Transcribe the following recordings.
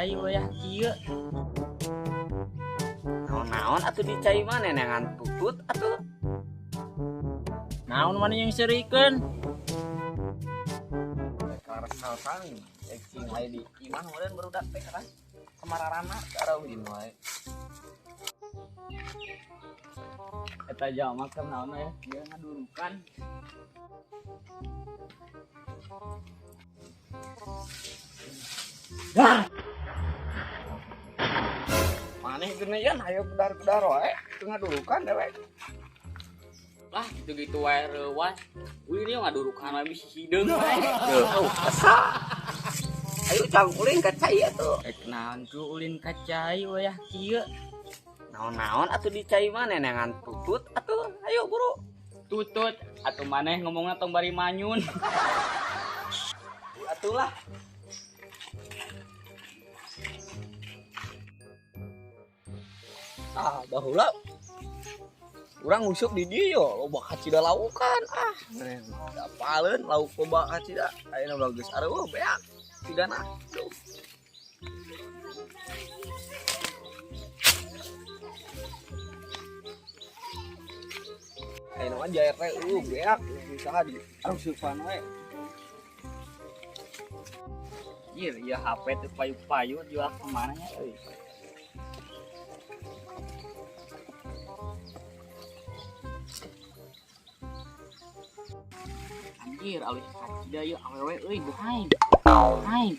cai wayah kieu. Naon-naon atuh di cai mah neneangan tutut atuh. Naon mana yang serikeun? Karesal sang cing wae di imah meureun barudak teh kan. Kamararana karawin wae. Eta jalma keur naon ya? Kieu ngadurukan. Dar. Maneh geuneun ayo gedar-gedar wae teu ngadurukan dewek. Lah gitu-gitu wae reuwas. Wih ini ngadurukan wae bisi hideung wae. Tuh, kesal. Ayo cangkuling ka cai atuh. Rek naon ku ulin ka cai wayah kieu. Naon-naon atuh di cai mah neneangan tutut atuh. Ayo buru. Tutut atuh maneh ngomongna tong bari manyun. Atuh lah. Ah, baheula urang nguseup di dieu loba kacida laukan ah. Apaleun lauk loba kacida. Ayeuna mah geus areueuh beak cidana. Duh. Ayeuna mah jair teh eueuh beak usaha di aruseupan we. Ieu ieu HP teu payu-payu jual ka mana nya euy. Anjir, alus kacida ieu awewe euy, bohain. Bohain.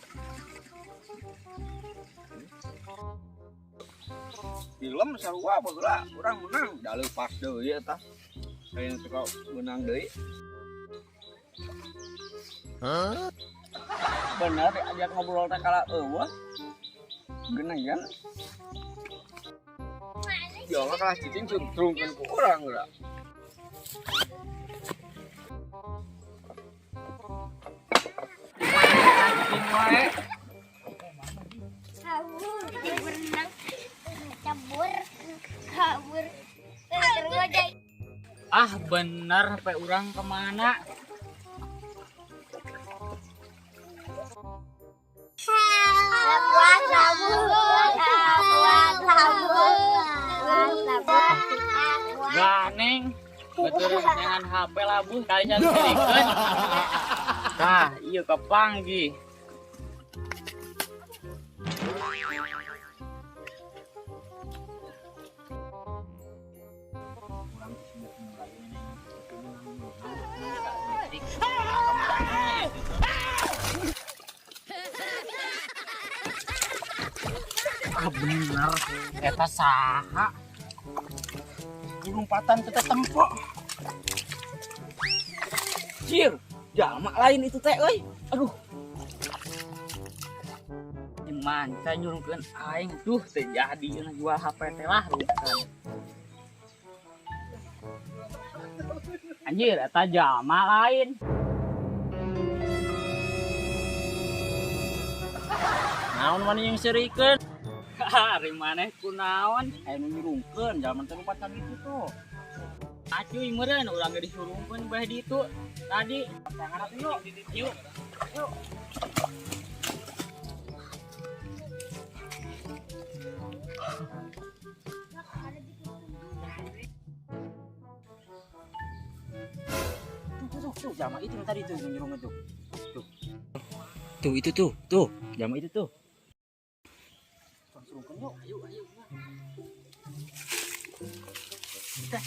Film sarua baheula urang menang, da leupas deui eta. Ayeuna teh kok menang deui. Hah? Bener diajak ngobrol teh kala eueuh. Geuneun. Ya Allah kalah cicing suntrungkeun ku urang geura. Kabur, berenang, cabur, kabur, terus. Ah bener HP urang kemana? Ganeng, betul dengan HP labuh kali serikeun. Tah, ieu kapanggih. Ah bener, eta saha? Lompatan teu tempo. Jir, jalma lain itu teh euy. Aduh. Manca nyurungkeun aing, duh teu jadi jual HP teh lah. Anjir, eta jalma lain. Naon maneh yang serikeun? Hari maneh kunaon? Aya nu nyurungkeun jalma teh lompatan itu tuh. Acuy meureun urang ge disurungkeun bae ditu tadi. Tangan atuh yuk. Yuk. Yuk. Tuh, tuh, tuh, jalma itu tadi tuh nyurungkeun tuh. Tuh. Tuh itu tuh, tuh, jalma itu tuh. Surungkeun yuk. Ayo, ayo. Kita.